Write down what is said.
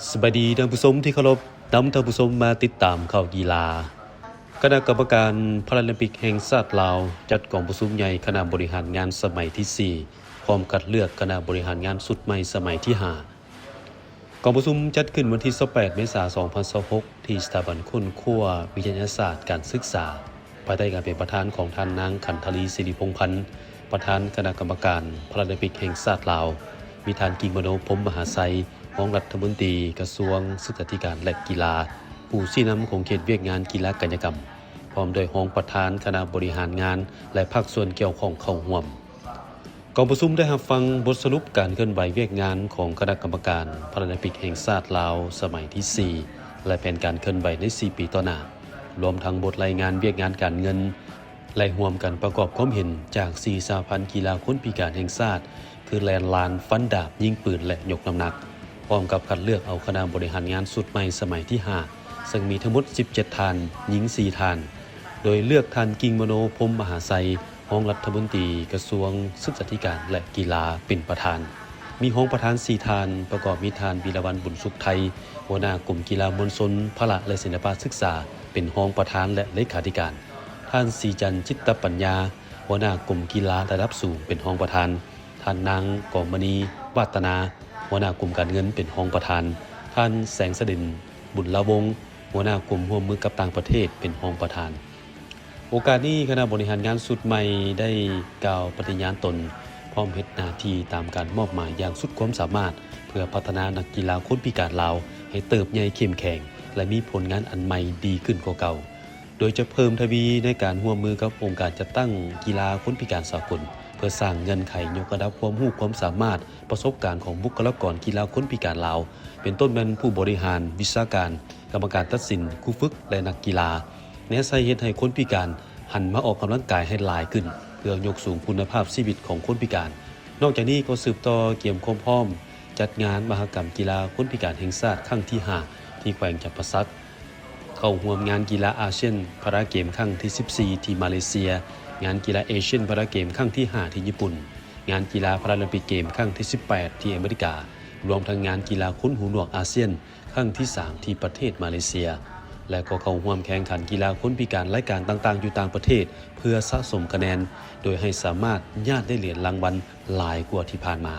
ສະບາຍດີທ່ານຜູ້ຊົມທີ່ເຄົາລົບ, ນຳທ່ານຜູ້ຊົມມາຕິດຕາມຂ່າວກິລາ. ຄະນະກຳມະການພາຣາລິມປິກແຫ່ງຊາດລາວ ຈັດກອງປະຊຸມໃຫຍ່ຄະນະບໍລິຫານງານສະໄໝທີສີ່ ພ້ອມຄັດເລືອກຄະນະບໍລິຫານງານຊຸດໃໝ່ສະໄໝທີຫ້າ. ກອງປະຊຸມຈັດຂຶ້ນວັນທີຊາວແປດ ເມສາ ສອງພັນຊາວຫົກ ທີ່ສະຖາບັນຄົ້ນຄວ້າວິທະຍາສາດການສຶກສາ ພາຍໃຕ້ການເປັນປະທານຂອງທ່ານນາງ ຂັນທະລີ ສິລິພົງພັນ ປະທານຄະນະກຳມະການພາຣາລິມປິກແຫ່ງຊາດລາວ, ມີທ່ານ ກິງມະໂນ ພົມມະຫາໄຊ ຮອງລັດຖະມົນຕີກະຊວງສຶກສາທິການ ແລະ ກິລາ, ຜູ້ຊີ້ນຳຂົງເຂດວຽກງານກິລາກາຍະກຳ, ພ້ອມດ້ວຍຮອງປະທານຄະນະບໍລິຫານງານ ແລະ ພາກສ່ວນກ່ຽວຂ້ອງເຂົ້າຮ່ວມ. ກອງປະຊຸມໄດ້ຮັບຟັງບົດສະຫຼຸບການເຄື່ອນໄຫວວຽກງານຂອງຄະນະກຳມະການພາຣາລິມປິກແຫ່ງຊາດລາວສະໄໝທີສີ່ ແລະ ແຜນການເຄື່ອນໄຫວໃນສີ່ປີຕໍ່ໜ້າ, ລວມທັງບົດລາຍງານວຽກງານການເງິນ ແລະ ຮ່ວມກັນປະກອບຄວາມເຫັນຈາກສີ່ສະຫະພັນກິລາຄົນພິການແຫ່ງຊາດ ຄືແລ່ນລານ, ຟັນດາບ, ຍິງປືນ ແລະ ຍົກນ້ຳໜັກ, ພ້ອມກັບຄັດເລືອກເອົາຄະນະບໍລິຫານງານຊຸດໃໝ່ສະໄໝທີຫ້າ ເຊິ່ງມີທັງໝົດສິບເຈັດທ່ານ, ຍິງສີ່ທ່ານ, ໂດຍເລືອກທ່ານ ກິງມະໂນ ພົມມະຫາໄຊ ຮອງລັດຖະມົນຕີກະຊວງສຶກສາທິການ ແລະ ກິລາ ເປັນປະທານ, ມີຮອງປະທານສີ່ທ່ານ ປະກອບມີທ່ານ ວິລະວັນ ບຸນສຸກໄທ ຫົວໜ້າກົມກິລາມວນຊົນ, ພະລະ ແລະ ສິລະປະສຶກສາ ເປັນຮອງປະທານ ແລະ ເລຂາທິການ, ທ່ານ ສີຈັນ ຈິດຕະປັນຍາ ຫົວໜ້າກົມກິລາລະດັບສູງ ເປັນຮອງປະທານ, ທ່ານນາງ ກອມມະນີ ວາດຕະນາ ຫົວໜ້າກົມການເງິນ ເປັນຮອງປະທານ, ທ່ານ ແສງສະເດັນ ບຸນລະວົງ ຫົວໜ້າກົມຮ່ວມມືກັບຕ່າງປະເທດ ເປັນຮອງປະທານ. ໂອກາດນີ້, ຄະນະບໍລິຫານງານຊຸດໃໝ່ໄດ້ກ່າວປະຕິຍານຕົນ ພ້ອມເຮັດໜ້າທີ່ຕາມການມອບໝາຍຢ່າງສຸດຄວາມສາມາດ ເພື່ອພັດທະນານັກກິລາຄົນພິການລາວໃຫ້ເຕີບໃຫຍ່ເຂັ້ມແຂງ ແລະ ມີຜົນງານອັນໃໝ່ດີຂຶ້ນກວ່າເກົ່າ. ໂດຍຈະເພີ່ມທະວີໃນການຮ່ວມມືກັບອົງການຈັດຕັ້ງກິລາຄົນພິການສາກົນ ເພື່ອສ້າງເງື່ອນໄຂຍົກລະດັບຄວາມຮູ້ຄວາມສາມາດ, ປະສົບການຂອງບຸກຄະລາກອນກິລາຄົນພິການລາວ, ເປັນຕົ້ນແມ່ນຜູ້ບໍລິຫານ, ວິຊາການ, ກຳມະການຕັດສິນ, ຄູຝຶກ ແລະ ນັກກິລາ, ແນໃສ່ເຮັດໃຫ້ຄົນພິການຫັນມາອອກກຳລັງກາຍໃຫ້ຫຼາຍຂຶ້ນ ເພື່ອຍົກສູງຄຸນນະພາບຊີວິດຂອງຄົນພິການ. ນອກຈາກນີ້ກໍສືບຕໍ່ກຽມຄວາມພ້ອມຈັດງານມະຫະກຳກິລາຄົນພິການແຫ່ງຊາດຄັ້ງທີຫ້າ ທີ່ແຂວງຈຳປາສັກ, ເຂົ້າຮ່ວມງານກິລາອາຊຽນພາຣາເກມຄັ້ງທີສິບສີ່ ທີ່ມາເລເຊຍ, ງານກິລາເອຊຽນພາຣາເກມຄັ້ງທີຫ້າ ທີ່ຍີ່ປຸ່ນ, ງານກິລາພາຣາລິມປິກເກມຄັ້ງທີສິບແປດ ທີ່ອາເມລິກາ, ລວມທັງງານກິລາຄົນຫູໜວກອາຊຽນຄັ້ງທີສາມ ທີ່ປະເທດມາເລເຊຍ ແລະ ກໍເຂົ້າຮ່ວມແຂ່ງຂັນກິລາຄົນພິການລາຍການຕ່າງໆຢູ່ຕ່າງປະເທດ ເພື່ອສະສົມຄະແນນ ໂດຍໃຫ້ສາມາດຍາດໄດ້ຫຼຽນລາງວັນຫຼາຍກວ່າທີ່ຜ່ານມາ.